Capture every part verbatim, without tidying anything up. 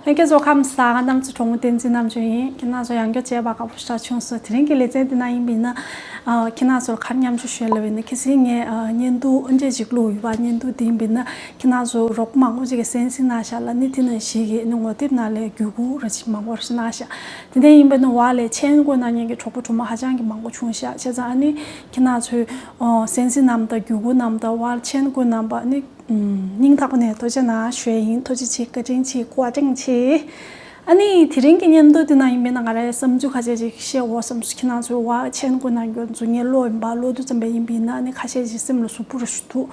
ལྷན་རྒྱས་ཚོ་ཁམས་བཟང་། གནམ་མཚོ་གྲོང་བསྟན་འཛིན་རྣམ་དཔྱོད་ཡིན། ཁྱེད་རང་ཚོ་ཡང་བསྐྱར་མཇལ་བ་དགའ་པོ་ཞེ་དྲག་བྱུང་སོང་། དེ་རིང་གི་ལེ་ཚན་འདི་ན་ཡིན་པ་ཡིན་ན། ཨ། ཁྱེད་རང་ཚོར་ག་རེ་མཉམ་སྤྱོད་ཞུས་ལབ་ཡིན་ན། ཁ་སང་ངས་ཨ་བརྙན་ཐུང་ཨ་འདྲས་ཅིག་བླུགས་ཡོད་པ། བརྙན་ཐུང་དེ་ཡིན་པ་ཡིན་ན་ཁྱེད་རང་ཚོ་རོགས་པ་མང་པོ་ཅིག་གིས་གསན་གཟིགས་གནང་ཤག་ལ། ཨ་ནི་དེ་ནང་བཞིན་གྱི་ཨ་ནི་ངོ་དེབ་ནང་ལ་བརྒྱུད་སྐུར་ར་ཅིག་མང་པོ་ར་ཅིག་གནང་ཤག་དེ་འདྲ་ཡིན་པ་ཡིན་ན་འོག་ལ་མཆན་བཀོད་གནང་མཁན་གྱི་གྲོགས་པོ་གྲོགས་མོ་ཧ་ཅང་གི་མང་པོ་བྱུང་ཤག་བྱས་ཙང་ཨ་ནི་ཁྱེད་རང་ཚོས་ཨ་གསན་གཟིགས་གནང་དང་བརྒྱུད་སྐུར་གནང་དང་འོག་ལ་མཆན་བཀོད་གནང་པ་ཨ་ནི། ཨུམ། སྙིང་ཐག་པ་ནས་ཐུགས་རྗེ་གནང་ཞུ་ཡ་ཡིན། ཐུགས་རྗེ་ཆེ། བཀའ་དྲིན་ཆེ། བཀའ་དྲིན་ཆེ། ཨ་ནི་དེ་རིང་གི་བརྙན་ཐུང་འདི་ནང་ཡིན་པ་ཡིན་ན་ང་རའི་བསམ་ཚུལ་ཁ་ཤས་ཅིག་བཤད་འོ་བསམ་སོང་། ཁྱེད་རང་ཚོའི་འོག་མཆན་བཀོད་གནང་མཁན་ཚོ་ངས་ཀློག་ཡིན་པ། ཀློག་དུས་ཙམ་པ་ཡིན་པ་ཡིན་ན་ཨ་ནི་ཁ་ཤས་ཅིག་སེམས་ལ་ཟུག་པོ་ར་ཞིག་འདུག་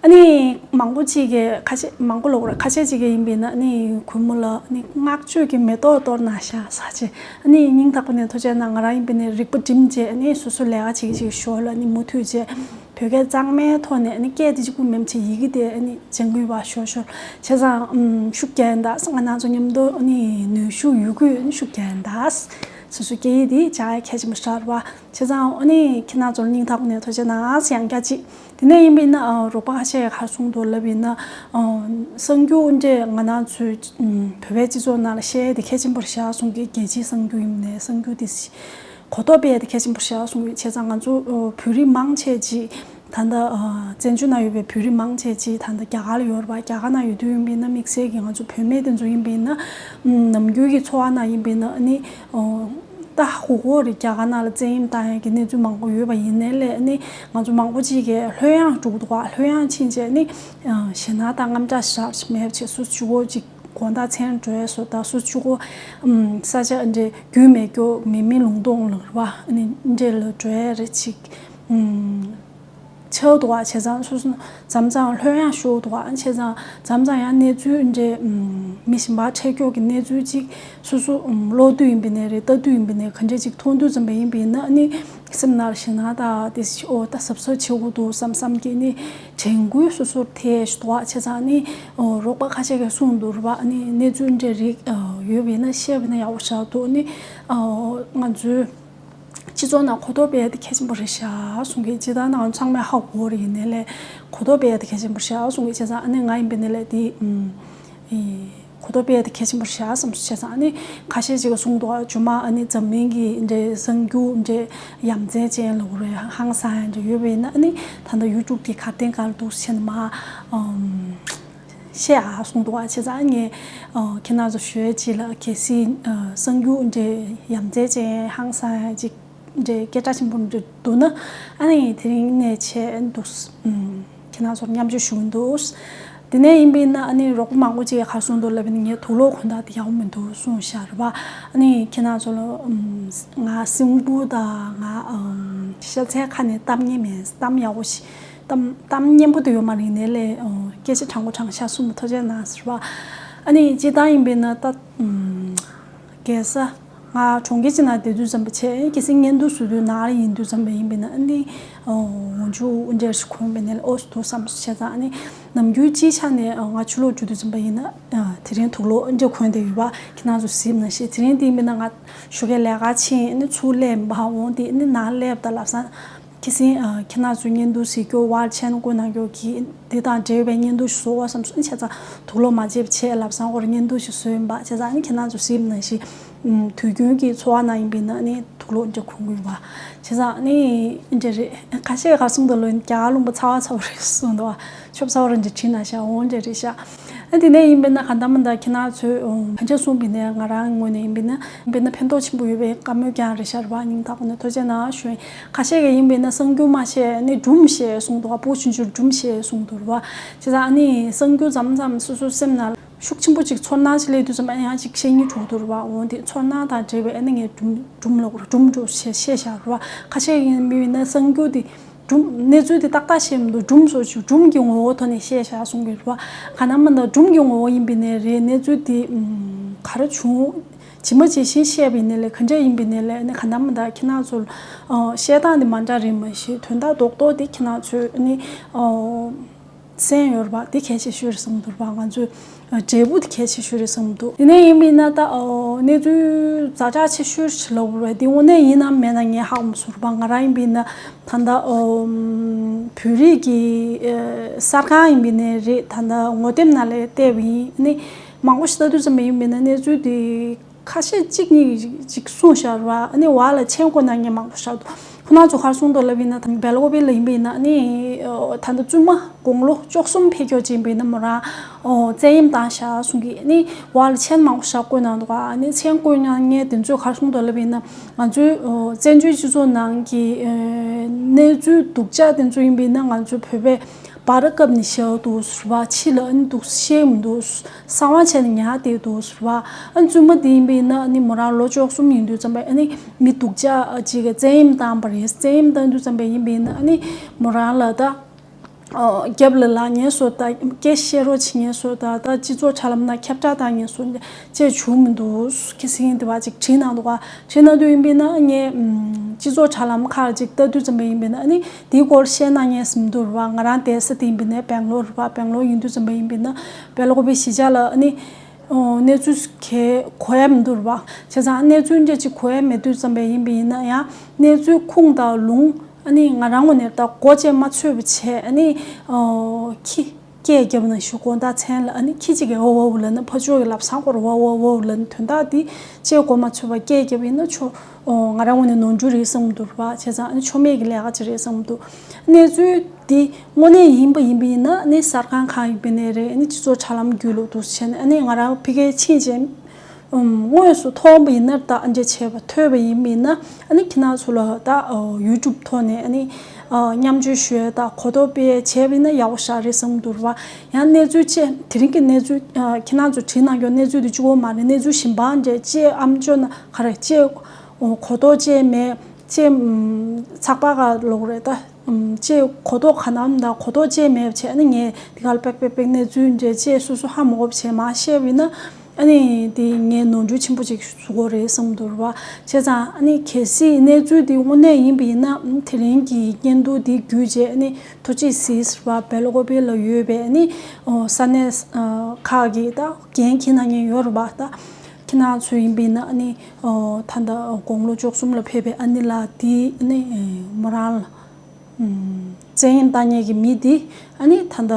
ཨ་ནི་མང་པོ་ཅིག་གིས་ཁ་ཤས་མང་པོ་ལབ་དགོས་རེད། ཁ་ཤས་ཅིག་གིས་ཡིན་པ་ཡིན་ན་ཨ་ནི་གུས་མོ་ལ་ཨ་ནི་བསྔགས་བརྗོད་ཀྱི་མེ་ཏོག་གཏོར་གནང་ཤག་ཟེར་བྱས། ཨ་ནི་སྙིང་ཐག་པ་ནས་ཐུགས་རྗེ་གནང་། ང་རང་ཡིན་པ་ཡིན་ན་རིག་པ་སྒྲིམ་བྱས་ཨ་ནི་སོ་སོ་ལས་ཀ་བྱེད་ཀྱི་བྱེད་ཀྱི་ཞོར་ལ་ཨ་ནི་མུ་མཐུད་བྱས། བོད་སྐད་གཙང་མའི་ཐོག་ནས་ཨ་ནི་སྐད་དེ་གཅིག་པུ་མིན་པ་བྱས་ཡི་གེ་དེ་ཨ་ནི་སྦྱང་གི་ཡོད་པ་ཤོར་ཤོར། བྱས་ཙང་ཨུམ་ཤུགས་རྒྱག་ཡིན་ད། ང་རང་ཚོ་མཉམ་དུ་ཨ་ནི་ནུས་ཤུགས་ཡོད་རྒུས་ཨ་ནི་ཤུགས་རྒྱག་ཡིན་ད། སོ་སོའི་སྐད་ཡིག་དེ་སྦྱང་ཡ་གལ་ཆེན་པོ་ཞིག་རེད་པ། བྱས་ཙང་ཨ་ནི་ཁྱེད་རང་ཚོར་སྙིང་ཐག་པ་ནས་ཐུགས་རྗེ་གནང་ཡང་བསྐྱར་ཅིག་དེ་ནས་ཡིན་པ་ཡིན་ན་ཨ་རོགས་པ་ཁ་ཤས་ཁར་གསུངས་འདུག་ལབ་ཡིན་ན། ཨ་གསར་འགྱུར་འདྲས་ང་རང་ཚོའི་ཨུམ་བོད་པའི་སྤྱི་ཚོགས་ནང་ལ་བཤད་ཡ་དེ་གལ་ཆེན་པོ་རེད་ཤག་གསུང་གི། རྒྱལ་སྤྱིའི་གསར་འགྱུར་ཡིན་ནའི་གསར་འགྱུར་དེ་གོ་རྟོགས་སྤེལ་ཡ་དེ་གལ་ཆེན་པོ་རེད་ཤག་གསུང་གི། བྱས་ཙང་ང་ཚོ་ཨ་བོད་རིགས་མང་ཆེ་ཅིག་ད་ལྟ་ཨ་བཙན་བྱོལ་ནང་ཡོད་པའི་བོད་རིགས་མང་ཆེ་ཅིག་ད་ལྟ་རྒྱ་གར་ལ་ཡོད་རེད་པ། རྒྱ་གར་ནང་ཡོད་དུས་ཡིན་པ་ཡིན་ན་དམིགས་བསལ་གྱི་ང་ཚོ་བུད་མེད་དེ་ཚོ་ཡིན་པ་ཡིན་ན་ཨུམ་ནམ་རྒྱུན་གྱི་འཚོ་བ་ནང་ཡིན་པ་ཡིན་ན་ཨ་ནི་ཨོ། ད་ཧ་གོ་གི་རེད། རྒྱ་གར་ནང་ལ་བཙན་གཡེམ་བཏང་ཡག་གི་གནས་ཚུལ་མང་པོ་ཡོད་པ་ཡིན་ནའི་ལས་ཨ་ནི་ང་ཚོ་མང་པོ་ཅིག་གིས་ལྷོད་ཡངས་འགྲོ་གི་འདུག་ག་ལྷོད་ཡངས་ཕྱིན་བྱས་ནི་ཞེད་སྣང་དང་དངངས་སྐྲག་ཞེ་དྲག་མེད་བྱས་སུ་གཅིག་པོ་ཅིག་དགོང་དག་མཚན་འགྲོ་ཡས་སོ་དང་སུ་གཅིག་པོ་ས་ཆ་འདྲ་རྒྱུས་མེད་སྐྱོ་མེ་མེ་ལུང་སྟོང་ལ་རེད་པ། ཨ་ནི་འདྲ་ལ་འགྲོ་ཡས་རེད་ཅིག་ཆགས་འདུག་ག་བྱས་ཙང་སོ་སོ་མཚམས་མཚམས་ལྷོད་ཡངས་ཤོར་འདུག་ག་བྱས་ཙང་མཚམས་མཚམས་ཡང་གནས་ཚུལ་འདྲ་མི་གཞན་པ་འཕྲད་ཀྱོག་གི་གནས་ཚུལ་ཅིག་སོ་སོ་ཀློག་དུས་ཡིན་པ་ཡིན་ནའི་རེད། ལྟ་དུས་ཡིན་པ་ཡིན་ནའི་ག་འདྲ་ཅིག་མཐོང་དུས་ཙམ་པ་ཡིན་པ་ཡིན་ན་ནི་སེམས་ནང་ལ་ཞེད་སྣང་དང་དེ་ཨོ་ད་གཟབ་གཟབ་བྱེད་དགོས་འདུག་བསམ་བསམ་གྱི་ནི་དྲན་སྐུལ་སོ་སོར་ཐེབས་འདུག་ག་བྱས་ཙང་ནི་ཨོ་རོགས་པ་ཁ་ཤས་ཀྱིས་གསུངས་འདུག་རེད་པ། ནི་གནས་ཚུལ་འདྲ་རིགས་ཡོད་པ་ཡིན་ན་བཤད་པ་ཡིན་ན་ཡག་པོ་ཞེ་དྲག་འདུག་ནི་ང་ཚོའི། སྤྱི་ཚོགས་ནང་གོ་རྟོགས་སྤེལ་ཡ་དེ་གལ་ཆེན་པོ་རེད་ཤག་གསུང་གི། སྤྱིར་བཏང་ནང་ཚང་མས་ཧ་གོ་རེད། ཡིན་ནའི་ལས་གོ་རྟོགས་སྤེལ་ཡ་དེ་གལ་ཆེན་པོ་རེད་ཤག་གསུང་གི། བྱས་ཙང་ཨ་ནི་ང་ཡིན་པ་ཡིན་ནའི་ལས་དེ་ཨུམ་ཨི་གོ་རྟོགས་སྤེལ་ཡ་དེ་གལ་ཆེན་པོ་རེད་ཤག་བསམ་སོང་། བྱས་ཙང་ཨ་ནི་ཁ་ཤས་ཅིག་གིས་གསུངས་འདུག་ཨ་ཇོ་མ་ཨ་ནི་འཛམ་གླིང་གི་འདྲའི་གསར་འགྱུར་འདྲའི་ཡ་མཚན་ཅན་ལབ་དགོས་རེད། ཧང་སང་ཡ་འདྲ་ཡོད་པ་ཡིན་ན་ཨ་ནི་ད་ལྟ་ཡུ་ཊུབ་གི་གར་སྟེང་ག་ལ་འདུག་བྱས་ན་མ་ཨུམ། བཤད་ཨ་གསུངས་འདུག་ཨ། བྱས་ཙང་ངས་ཨ་ཁྱེད་རང་ཚོ་ཞུ་ཡ་ཅིག་ལ་གལ་སྲིད་ཨ་གསར་འགྱུར་འདྲའི་ཡ་མཚན་ཅན་ཧང་སང་ཡ་ཅིག་འདྲའི་སྐད་གྲགས་ཆེན་པོ་འདྲ་འདུག་ན་ཨ་ནི་དེ་རིང་ནས་བྱས་འདུག་ཨུམ་ཁྱེད་རང་ཚོར་མཉམ་སྤྱོད་ཞུ་གི་འདུག་དེ་ནས་ཡིན་པ་ཡིན་ན་ཨ་ནི་རོགས་པ་མང་པོ་ཅིག་གིས་ག་རེ་གསུངས་འདུག་ལབ་ཡིན་ན་ངའི་དུག་ལོག་གོན་སྟངས་དེ་ཡག་པོ་མི་འདུག་གསུངས་ཤག་རེད་པ། ཨ་ནི་ཁྱེད་རང་ཚོ་ལ་ཨུམ་ང་སྲིན་འབུ་དང་ང་ཨུམ་ཤ་ཚའི་ཁ་ནས་གཏམ་ངན་མེད། གཏམ་ཡག་པོ་ཞིག་གཏམ་གཏམ་སྙན་པོ་དེ་ཡོད་མ་རེད། ཡིན་ནའི་ལས་ཨོ་སྐད་ཆ་དྲང་པོ་དྲང་བཞག་གསུངས་པ་ཐུགས་རྗེ་གནང་ཟེར་བ། ཨ་ནི་སྤྱིར་བཏང་ཡིན་པ་ཡིན་ན་ད་ཨུམ་རྒྱལ་ས་ང་གྲོང་ཁྱེར་ཅིག་ནང་བསྡད་དུས་ཙམ་པ་བྱས་གལ་སྲིད་བརྙན་ཐུང་བཟོ་དུས་ནང་ལ་ཡིན་དུས་ཙམ་པ་ཡིན་པ་ཡིན་ན་ཨ་ནི་ཨོ་འོག་འཇུག་འདྲ་ཞིག་གོན་པ་ཡིན་ནའི་ལས་ཨོ་སི་འདུག་བསམ་བྱས་ཙང་ཨ་ནི་ནམ་རྒྱུན་སྤྱིའི་ཆ་ནས་ཨོ་ང་ཕྱི་ལོགས་འགྲོ་དུས་ཙམ་པ་ཡིན་ན་ཨ་དེ་རིང་དུག་ལོག་འདྲ་གོན་བསྡད་ཡོད་པ་ཁྱེད་རང་ཚོ་གཟིགས་ན་ཤེས། དེ་རིང་དེ་ཡིན་པ་ཡིན་ན་ང་ཞོགས་ཀས་ལས་ཀ་ཕྱིན་ཨ་ནི་ཚུར་སླེབས་པ་འོང་དེ་ཨ་ནི་ནང་སླེབས་ད་ལབ་སང་། ཁྱེད་སྲིད་ཨ་ཁྱེད་རང་ཚོའི་བརྙན་ཐུང་གཟིགས་རྒྱུ་བར་མཆན་བཀོད་གནང་རྒྱུ་གི་འདི་དང་འབྲེལ་བའི་བརྙན་ཐུང་ཞིག་བཟོ་བ་བསམ་སོང་། བྱས་ཙང་དུག་ལོག་མ་བརྗེད་པ་བྱས་ལབ་སང་ཁོ་རང་བརྙན་ཐུང་ཞིག་བཟོས་ཡིན་པ། བྱས་ཙང་ཨ་ནི་ཁྱེད་རང་ཚོ་གཟིགས་ནང་བཞིན་ཨུམ་དུས་རྒྱུན་གྱི་འཚོ་བ་ནང་ཡིན་པ་ཡིན་ན་ཨ་ནི་དུག་ལོག་འདྲ་གོན་གྱི་ཡོད་པ། བྱས་ཙང་ཨ་ནི་འདྲ་རེད། ཁ་ཤས་ག་གསུངས་འདུག་ལོ་རྒྱ་གར་ལུང་པ་ཚ་བ་ཚ་བ་རེད་གསུངས་འདུག་ཆོབ་ཚ་བ་རེད་འདྲ་བྲིས་གནང་ཤག་འོང་འདྲ་རེད་ཤག་ཨ་དེ་ནས་ཡིན་པ་ཡིན་ན་གང་ལྟར་མ་ལྟར་ཁྱེད་རང་ཚོས་ཨོ་ག་འདྲ་གསུངས་པ་ཡིན་ནའི་ང་རང་ངོས་ནས་ཡིན་པ་ཡིན་ན་ཡིན་པ་ཡིན་ན་ཕན་ཐོགས་ཆེན་པོ་ཡོད་པའི་བཀའ་མོལ་ཀྱང་རེད་ཤག་རེད་པ། སྙིང་ཐག་པ་ནས་ཐུགས་རྗེ་གནང་ཞུ་ཡིན། ཁ་ཤས་ཀྱིས་ཡིན་པ་ཡིན་ན་གསར་འགྱུར་མ་བཤད་ནི་སྒྲུང་བཤད་གསུངས་འདུག་ཕྲུ་གུ་ཆུང་ཆུང་སྒྲུང་བཤད་གསུངས་འདུག་རེད་པ། བྱས་ཙང་ཨ་ནི་གསར་འགྱུར་མཚམས་མཚམས་སོ་སོའི་སེམས་ནང་ཤུགས་ཆེན་པོ་ཅིག་ཚོར་སྣང་ཞིག་སླེབས་དུས་ཙམ་ཨ་ནི་ཡང་ཅིག་བཤད་སྙིང་འདོད་འདུག་རེད་པ། འོ་དེ་ཚོར་སྣང་དང་འབྲེལ་བའི་ཨ་ནི་ངས་སྒྲུང་སྒྲུང་ལབ་དགོས་རེད། སྒྲུང་འདྲ་བཤད་བཤད་བཞག་རེད་པ། ཁ་ཤས་ཀྱིས་ཡིན་པ་ཡིན་ན་གསར་འགྱུར་དེ། སྒྲུང་གནས་ཚུལ་དེ་ཏག་ཏག་བཤད་མི་འདུག་སྒྲུང་བཟོ་ཞིག་སྒྲུང་གི་ངོ་བོ་ཐོག་ནས་བཤད་བཞག་གསུང་གི་རེད་བ། ག་ན་མ་ན་སྒྲུང་གི་ངོ་བོ་ཡིན་པ་ཡིན་ནའི་རེད། གནས་ཚུལ་དེ་ཨམ་ག་རེ་བྱུང་ཇི་མ་ཇི་བཞིན་བཤད་པ་ཡིན་ནའི་ལས་ག་འདྲ་ཡིན་པ་ཡིན་ནའི་ལས་ནི་ག་ན་མ་ན་ཁྱེད་རང་ཚོ་ཨ་བཤད་སྟངས་དེ་མ་འདྲ་རེད། མ་གཞི་དོན་དག་རྡོག་རྡོག་དེ་ཁྱེད་རང་ཚོས་ནི་ཨ་གསན་ཡོད་རེད་བ། དེ་གལ་ཆེ་ཤོས་རེད་བསམ་གྱི་འདུག་རེད་བ། ང་ཚོས་འབྲས་བུ་དེ་གལ་ཆེ་ཤོས་རེད་བསམ་གྱི་འདུག་དེ་ནས་ཡིན་པ་ཡིན་ན་ད་ཨོ་གནས་ཚུལ་ཛ་དྲག་ཆེ་ཤོས་ཞིག་ལབ་དགོས་རེད། དེ་དངོས་གནས་ཡིན་ནམ་མེད་ན་ངས་ཧ་གོ་མ་སོང་རེད་བ། ང་རང་ཡིན་པ་ཡིན་ན་ད་ལྟ་ཨོ་བོད་རིགས་ཀྱི་ཨེ་གསར་ཁང་ཡིན་པ་ཡིན་ནའི་རེད། ད་ལྟ་ངོ་དེབ་ནང་ལ་བལྟས་པ་ཡིན་ནི། མང་པོ་ཞིག་ལྟ་དུས་ཙམ་པ་ཡིན་པས་ན་གནས་ཚུལ་དེ་ཁ་ཤས་གཅིག་གཉིས་ཅིག་གསུངས་བཞག་ར། ཨ་ནི་བར་ལ་མཆན་བཀོད་གནང་མཁན་མང་པོ་ཞིག་འདུག་ཁོ་རང་ཚོ་ག་རེ་གསུངས་འདུག་ལབ་ཡིན་ན། ད་སྦེལ་ཀོབ་ལ་ཡིན་པས་ན་ཨ་ནི་ད་ལྟ་བཙུན་མ་དགུང་ལོ་བཅུ་གསུམ་ཕེབས་ཀྱོག་ཅིག་ཡིན་པས་ན་མོ་རང་བཙན་གཡེམ་བཏང་བཞག་གསུང་གི། ཨ་ནི་བར་ལ་མཆན་མང་པོ་ཞིག་བཀོད་གནང་འདུག་ཨ་ནི་མཆན་བཀོད་གནང་མཁན་དེ་ཚོས་ག་རེ་གསུངས་འདུག་ལབ་ཡིན་ན། ང་ཚོའི་བཙན་བྱོལ་སྤྱི་ཚོགས་ནང་གི་གནས་ཚུལ་སྡུག་ཅག་དེ་ཚོ་ཡིན་པས་ན་ང་ཚོའི་བོད་པས་སྦ་ར་བཀབ་ནས་བཞག་འདུག་ཟེར་བ། ཕྱི་ལ་ཨ་ནི་འདུག་བཤད་མི་འདུག་གསང་བ་བྱས་ནས་ཉར་བསྡད་འདུག་ཟེར་བ། ཨ་ནི་བཙུན་མ་དེ་ཡིན་པས་ན་ཨ་ནི་མོ་རང་ལོ་བཅུ་གསུམ་ཡིན་དུས་ཙམ་པ་ཨ་ནི་མི་སྡུག་ཅག་ཅིག་གིས་བཙན་གཡེམ་བཏང་པ་རེད། བཙན་གཡེམ་བཏང་དུས་ཙམ་པ་ཡིན་པས་ན་ཨ་ནི་མོ་རང་ལ་ད་རྒྱབ་ལ་ལངས་མཁན་བཟོ་དང་། སྐད་བཤད་རོགས་བྱེད་མཁན་བཟོ་དང་། ད་སྤྱི་ཚོགས་དྲ་ལམ་ནང་ཁྱབ་བསྒྲགས་བཏང་མཁན་བཟོ་བཅས་བྱུང་མི་འདུག་ཁ་སང་དེ་བ་ཅིག་བྲིས་གནང་འདུག་ག་བྲིས་གནང་དུས་ཡིན་པས་ན་ངས་སྤྱི་ཚོགས་དྲ་ལམ་ཁག་ཅིག་ལྟ་དུས་ཙམ་པ་ཡིན་པས་ན་ཨ་ནི་དེའི་སྐོར་བཤད་གནང་མཁན་ཟིན་འདུག་ར་བ། ང་རང་བསྡད་ས་དེ་ཡིན་པས་ན་སྦེང་ལོར་ར་བ། སྦེང་ལོར་ཡིན་དུས་ཙམ་པ་ཡིན་པས་ན་སྦེལ་ཀོབ་གཞིས་ཆགས་ལ་ཨ་ནི་གནས་ཚུལ་ག་གོ་ཡ་མི་འདུག་ར་བ། བྱས་ཙང་གནས་ཚུལ་འདྲ་ཅིག་གོ་ཡ་མེད་དུས་ཙམ་པ་ཡིན་པས་ན་ཡང་གནས་ཚུལ་ཁུངས་དང་ལུང་ཨ་ནི་ང་རང་ངོས་ནས་ད་མགོ་བཅད་མ་ཚོད་པ་བྱས། ཨ་ནི་ཁྱི་སྐད་རྒྱབ་ན་ཞུ་དགོངས་དག་མཚན་ལ་ཨ་ནི་ཁྱི་གཅིག་གིས་ཨོ་ཨོ་ལབ་ན་ཕར་ཕྱོགས་ཀྱི་ལབ་སང་སྐོར་ཨོ་ཨོ་ཨོ་ལབ་ན་དོན་དག་འདི་བཅད་མགོ་མ་ཚོད་པ་སྐད་རྒྱབ་ཡིན་ན་ཆོག་ཨོ་ང་རང་ངོས་ནས་ནོར་འཁྲུལ་རེད་བསམ་གྱི་འདུག་ར་བ། བྱས་ཙང་ཨ་ནི་ཆོ་མེད་ཀྱི་ལས་ཀ་ཅིག་རེད་བསམ་གྱི་འདུག་གནས་ཚུལ་འདི་དངོས་གནས་ཡིན་པ་ཡིན་པ་ཡིན་ན་ཨ་ནི་གསར་ཁང་ཁག་ཡིན་པ་ཡིན་ནའི་རེད། ཨ་ནི་སྤྱི་ཚོགས་དྲ་ལམ་བརྒྱུད་ལ་འདུག་བྱས་ནས་ཨ་ནི་ང་རང་ཕ་གིར་ཕྱིན་རྗེས་དངོས་སུ་མཐོང་བ་ཡིན་ན་ད་ཨ་འདྲ་བྱས་པ་ཐོས་པ་ཡིན་པ་ཡིན་ན་ཨ་ནི་ཁྱེད་རང་ཚོ་ལ་ད་ཡུ་ཊུབ་ཐོག་ནས་ཨ་ནི་མཉམ་སྤྱོད་ཞུ་ཡ་ད་གོ་རྟོགས་སྤེལ་ཡ་བྱས་པ་ཡིན་ན་ཡག་པོ་ཞེ་དྲག་རེད་བསམ་གྱི་འདུག་ར་བ། ཡང་གནས་ཚུལ་བཅས་དེ་རིང་གི་གནས་ཚུལ་ཁྱེད་རང་ཚོ་བྲིས་གནང་རྒྱུ་གནས་ཚུལ་དེ་གཅིག་པོ་མ་རེད། གནས་ཚུལ་གཞན་པ་འདྲ་བཅས་ཨ་མཆོད་ན་ག་རེ་བཅས་གོ་རྟོགས་བཅས་མེད་བཅས་ཚགས་པར་ག་ལོག་རེད་ད། ཅེས་གོ་རྟོགས་ག་ནམ་དང་གོ་རྟོགས་ཅེས་མེད་པ་བྱས་ནས་ངས་འདི་གར་པེག་པེག་པེག་གནས་ཚུལ་འདྲ་ཅེས་སོ་སོ་ཧ་མ་གོ་བ་བྱས་མར་བཤད་པ་ཡིན་ན་ཨ་ནི་འདི་ངས་ནོར་འཁྲུལ་ཆེན་པོ་ཅིག་བཟོ་གི་རེད་བསམ་འདུག་ར་བ། བྱས་ཙང་ཨ་ནི་གལ་སྲིད་གནས་ཚུལ་འདི་དངོས་གནས་ཡིན་པ་ཡིན་ན་དེ་རིང་གི་བརྙན་ཐུང་འདི་བརྒྱུད་བྱས་ཨ་ནི་ཐུགས་རྗེ་གཟིགས་ཟེར་བ། སྦེལ་ཀོབ་ལ་ཡོད་པའི་ཨ་ནི་ས་གནས་ཁག་གི་ད་འགན་འཁྱེར་གནང་མཁན་ཡོད་རེད་པ། ད་ཁྱེད་རང་ཚོ་ཡིན་པ་ཡིན་ན་ཨ་ནི་ད་ལྟ་དགུང་ལོ་བཅུ་གསུམ་ལ་ཕེབས་པའི་ཨ་ནི་ལགས་འདི་ཨ་ནི་མོ་རང་ལ། བཙན་གཡེམ་བཏང་མཁན་གྱི་མི་འདི་ཨ་ནི་ད་ལྟ་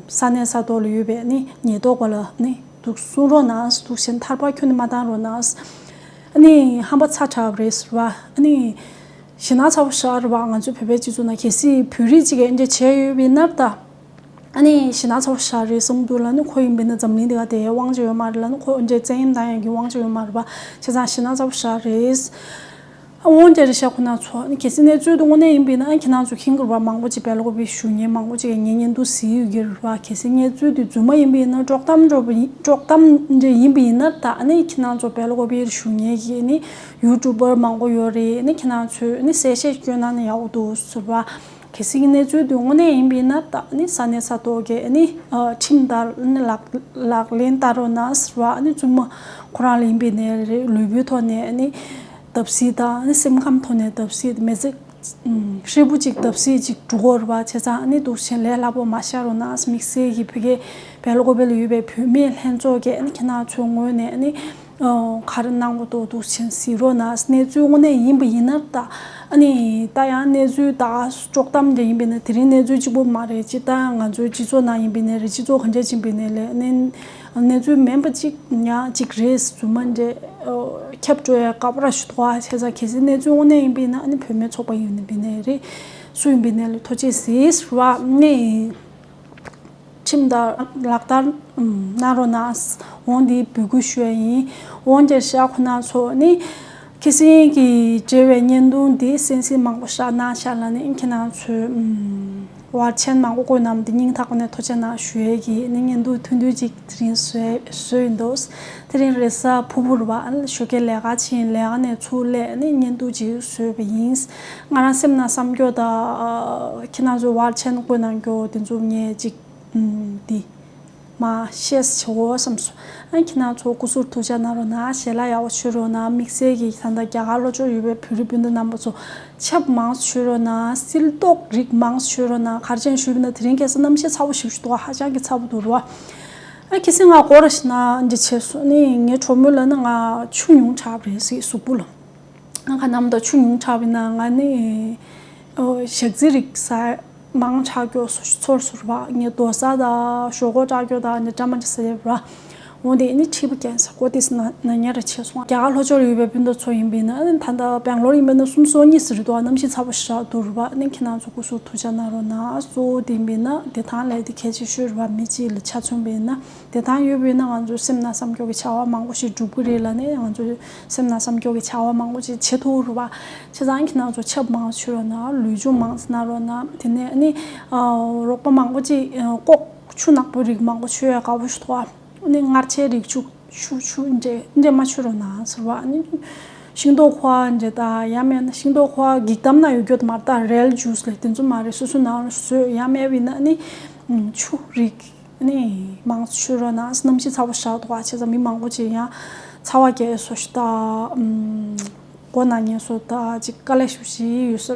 ས་གནས་ས་ཐོག་ལ་ཡོད་པའི་ཨ་ནི་ཉེན་རྟོག་པ་ལ་ཨ་ནི་འདུག་གསུང་རོགས་གནང་། འདུག་བྱས་ནས་ཐར་པ་ཁྱོན་ནས་མ་བཏང་རོགས་གནང་། ཨ་ནི་ཧམ་པ་ཚ་དྲགས་པ་རེད་ཟེར་བ། ཨ་ནི་ཞེད་སྣང་ཚ་པོ་ཞེ་དྲགས་རེད་བ། ང་ཚོའི་བོད་པའི་སྤྱི་ཚོགས་ནང་གལ་སྲིད་བོད་རིགས་གཅིག་གིས་ཨ་འདྲ་བྱས་ཡོད་པ་ཡིན་ན་ད་ཨ་ནི་ཞེད་སྣང་ཚ་པོ་ཞེ་དྲགས་རེད་བསམ་འདུག་ལ། ཨ་ནི་ཁོ་ཡིན་པ་ཡིན་ན་འཛམ་གླིང་འདི་ག་དེའི་དབང་ཆ་ཡོད་མ་རེད་ལ། ཨ་ནི་ཁོ་ཨ་འདྲ་བཙན་གཡེམ་བཏང་ཡག་གི་དབང་ཆ་ཡོད་མ་རེད་བ། བྱས་ཙང་ཞེད་སྣང་ཚ་པོ་ཞེ་དྲགས་རེད། ཨ་འོན་ཀྱང་རེད་ཤག་ཁོ་ན་ཚོ། ཨ་ནི་གལ་སྲིད་གནས་ཚུལ་དེ་དངོས་གནས་ཡིན་པ་ཡིན་ན་ཨ་ཁྱེད་རང་ཚོ་མཁྱེན་གྱི་རེད་བ། མང་པོ་ཅིག་སྦེལ་ཀོབ་བཞུགས་མཁན་མང་པོ་ཅིག་གིས་ངའི་བརྙན་ཐུང་གཟིགས་ཡོད་ཀྱི་རེད་བ། གལ་སྲིད་གནས་ཚུལ་དེ་རྫུན་མ་ཡིན་པ་ཡིན་ན་དཀྲོག་གཏམ་འདྲ་པོ་ཡིན། དཀྲོག་གཏམ་འདྲ་ཡིན་པ་ཡིན་ན་ད་ཨ་ནི་ཁྱེད་རང་ཚོ་སྦེལ་ཀོབ་བཞུགས་མཁན་གྱི་ཨ་ནི་ཡུ་ཊུབ་པར་མང་པོ་ཡོད་རེད། ཨ་ནི་ཁྱེད་རང་ཚོས་ཨ་ནི་གསལ་བཤད་སྐྱོན་གནང་ན་ཡག་པོ་འདུག་ཟེར་བ། གལ་སྲིད་གནས་ཚུལ་དེ་དངོས་གནས་ཡིན་པ་ཡིན་ན་ད་ཨ་ནི་ས་གནས་ས་ཐོག་གི་ཨ་ནི་ཁྲིམས་ལྟར་ཨ་ནི་ལག་ལག་ལེན་བསྟར་རོགས་གནང་ཟེར་བ། ཨ་ནི་བཙུན་མ་ཁོ་རང་ལ་ཡིན་པ་ཡིན་ནའི་རེད། ལུས་པོའི་ཐོག་ནས་ཨ་ནི་བརྡབ་གསིག་དང་ཨ་ནི་སེམས་ཁམས་ཐོག་ནས་བརྡབ་གསིག་མི་ཚེ་ཧྲིལ་པོ་ཅིག་བརྡབ་གསིག་ཅིག་འགྲོ་གི་རེད་བ། བྱས་ཙང་ཨ་ནི་འདུག་བྱས་ལས་སླ་པོ་མ་བཞག་རོགས་གནང་། དམིགས་བསལ་གྱི་ཕ་གིའི་སྦེལ་ཀོབ་ལ་ཡོད་པའི་བུད་མེད་ལྷན་ཚོགས་ཀྱིས་ཨ་ནི་ཁྱེད་རང་ཚོའི་ངོས་ནས་ཨ་ནི་ག་རེ་གནང་དགོས་འདུག་འདུག་བྱས་གཟིགས་རོགས་གནང་། གནས་ཚུལ་དངོས་གནས་ཡིན་པ་ཡིན་ན་ད་ཨ་ནི་ད་ཡང་གནས་ཚུལ་ད་དཀྲོག་གཏམ་འདྲ་ཡིན་པ་ཡིན་ན་དེ་རིང་གནས་ཚུལ་གཅིག་པོ་མ་རེད། སྤྱིར་བཏང་ང་ཚོའི་སྤྱི་ཚོགས་ནང་ཡིན་པ་ཡིན་ནའི་རེད། སྤྱི་ཚོགས་ག་འདྲ་ཅིག་ཡིན་པ་ཡིན་ནའི་ལས་ཨ་ནི་གནས་ཚུལ་མིན་པ་ཅིག་ཡང་ཅིག་རེད། རྫུན་མ་འདྲ་ཁྱབ་འགྲོ་ཡ་དཀའ་པོ་ར་ཞིག་འདུག་ཨ། བྱས་ཙང་གལ་སྲིད་གནས་ཚུལ་དངོས་གནས་ཡིན་པ་ཡིན་ན་ཨ་ནི་བུད་མེད་ཚོགས་པ་ཡིན་པ་ཡིན་ནའི་རེད། སུ་ཡིན་པ་ཡིན་ནའི་ལས་ཐུགས་རྗེ་གཟིགས་རོགས་གནང་། ཁྲིམས་ལྟར་ལག་བསྟར་གནང་རོགས་གནང་། འོ་འདི་འབོད་སྐུལ་ཞུ་ཡ་ཡིན། འོ་འདིར་ཤག་ཁོ་ན་ཚོ་ནི་ཁ་སང་གི་འབྲེལ་བའི་བརྙན་ཐུང་འདི་གསན་གཟིགས་མང་པོ་ཞིག་གནང་ཤག་ལ་ནི་ཁྱེད་རང་ཚོས་བར་མཆན་མང་པོ་བཀོད་གནང་བ་འདི་སྙིང་ཐག་པ་ནས་ཐུགས་རྗེ་གནང་ཞུ་ཡས་ཀྱི་ནི་བརྙན་ཐུང་ཐུང་ཐུང་ཅིག་དེ་རིང་བཟོས་བཟོས་ཡིན་འདུག་དེ་རིང་རེས་གཟའ་ཕུར་བུ་རེད་བ། ཨ་ནི་ཞོགས་ཀས་ལས་ཀ་ཕྱིན་ལས་ཀ་ནས་ཚུར་སླེབས་ནི་བརྙན་ཐུང་ཅིག་བཟོས་པ་ཡིན། ང་རང་སེམས་ནང་བསམ་སྐྱོ་དང་ཁྱེད་རང་ཚོས་བར་མཆན་བཀོད་གནང་རྒྱུ་དེ་ཚོ་ངས་ཅིག་འདི་མ་བཤད་བྱའོ་བསམ་སོང་། ཨ་ཁྱེད་རང་ཚོ་སྐུ་གཟུགས་ཐུགས་ཅག་གནང་རོགས་གནང་། ཞལ་ལག་ཡག་པོ་མཆོད་རོགས་གནང་། དམིགས་བསལ་གྱིས་ད་ལྟ་རྒྱ་གར་ལྷོ་ཕྱོགས་ཡོད་པའི་བོད་རིགས་སྤུན་ཟླ་རྣམ་པ་ཚོ་ཆབ་མང་ཙམ་མཆོད་རོགས་གནང་། སིལ་ཏོག་རིགས་མང་ཙམ་མཆོད་རོགས་གནང་། ག་རེ་བྱས་ནས་ཞུས་པ་ཡིན་ན་དེ་རིང་ཁ་སང་གནམ་གཤིས་ཚ་པོ་ཞེ་པོ་ཞིག་འདུག་ཧ་ཅང་གི་ཚ་པོ་འདུག་རེད་བ། ཨ་ཁ་སང་ང་སྐོར་ར་ཞིག་ན་འདི་བྱས་སོང་ནི་ངའི་གྲོགས་མོས་ལབ་ན་ང་ཆུ་ཉུང་དྲགས་པ་རེད་ཟེར་གཟུགས་པོ་ལ། ང་ག་ནམ་ད་ཆུ་ཉུང་དྲགས་པ་ཡིན་ན་ང་ནི་ཨོ་ཞག་རྩི་རིགས་ཟ་མང་དྲགས་ཀྱོག་ཚོར་ཚོར་བ། ངས་རྡོ་ཟ་དང་ཞོག་ཁོག་དྲགས་ཀྱོག་དང་ནི་འདྲ་མ་འདྲ་ཟ་ཡོད་པ། འོ་དེ་ནི་མཁྲིས་པ་ཀན་སར་ཀོ་ཏི་སི་ན་ན་ཉེ་ར་ཆེ་སོང་། རྒྱ་གར་ལྷོ་ཕྱོགས་ཡོད་པའི་སྤུན་ཟླ་ཚོ་ཡིན་པས་ན་ཨ་ནི་ད་ལྟ་སྦེང་ལོར་ཡིན་པས་ན་སུམ་སོ་གཉིས་ཟེར་འདུག་ཨ་གནམ་གཤིས་ཚ་པོ་ཞེ་དྲག་འདུག་རེད་པ། ཨ་ནི་ཁྱེད་རང་ཚོ་སྐུ་གཟུགས་ཐུགས་ཅག་གནང་རོགས་གནང་། གཙོ་བོ་དེ་ཡིན་པས་ན་བདེ་ཐང་ལས་དེ་གལ་ཆེ་ཤོས་རེད་པ། མི་གཅིག་ལ་ཆ་མཚོན་པས་ན་བདེ་ཐང་ཡོད་པས་ན་ང་ཚོ་སེམས་ནང་བསམ་སྐྱོ་གི་བྱ་བ་མང་པོ་ཞིག་སྒྲུབ་ཀྱི་རེད་ལ་ནི་ང་ཚོ་སེམས་ནང་བསམ་སྐྱོ་གི་བྱ་བ་མང་པོ་ཞིག་བྱེད་ཐུབ་རེད་པ། བྱས་ཙང་ཁྱེད་རང་ཚོ་ཆབ་མང་ཙམ་མཆོད་རོགས་གནང་། ལུས་སྦྱོང་མང་ཙམ་གནང་རོགས་གནང་། དེ་ནས་ཨ་ནི་ཨ་རོགས་པ་མང་པོ་ཅིག་ཨ་ལྐོག་ཆུ་ནག་པོ་རིགས་མང་པོ་མཆོད་ཡ་དགའ་པོ་ཞིག་འདུག་ཨ་ནི་མངར་ཆའི་རིགས་ཆུ་ཆུ་ཆུ་འདྲེ་འདྲེ་མ་མཆོད་རོགས་གནང་ཟེར་བ། ཨ་ནི་ཤིང་ཏོག་ཁུ་བ་འདྲེ་དང་ཡང་མིན་ན་ཤིང་ཏོག་ཁུ་བ་འགྱིག་དམ་ན་ཡོད་རྒྱུ་མ་རེད་ད། རེལ་ཇུས་ལས་དེ་ཚོ་མ་རེད། སོ་སོའི་ནང་ལ་བཟོས། ཡང་མེད་པ་ཡིན་ན་ཨ་ནི་ཆུ་རིགས་ཨ་ནི་མང་ཙམ་མཆོད་རོགས་གནང་། གནམ་གཤིས་ཚ་པོ་ཞེ་དྲག་འདུག་ཨ། བྱས་ཙང་མི་མང་པོ་ཅིག་ཡང་ཚ་བ་རྒྱག་ཡས་བཟོ་ཞིག་ད་མགོ་ན་མཁན་ཚོ་ད་ཅིག་དཀའ་ལས་ཞེ་པོ་ཅིག་ཡོད་ས་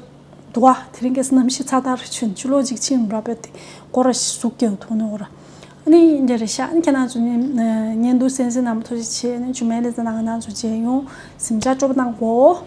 འདུག་ཨ། དེ་རིང་ཁ་སང་གནམ་གཤིས་ཚ་ཐལ་ཆུ་ཆུ་ལོག་ཅིག་ཕྱིན་ར་བས་ཏེ་སྒོ་ར་ཞིག་ཟུག་རྒྱག་ཐུབ་ནོ་ར། ཨ་ནི་འདི་རེད་ཤག་ཨ་ནི་ཁྱེད་རང་ཚོ་ཉན་ཉན་འདུག་གསན་གཟིགས་གནང་བ་ཐུགས་རྗེ་ཆེ། ཨ་ནི་ཇུ་མེ་ལེ་ཛ་ནང་ང་ཚོ་མཇལ་ཡོང་། གཟིམ་འཇག་སྤྲོ་པོ་གནང་གོ།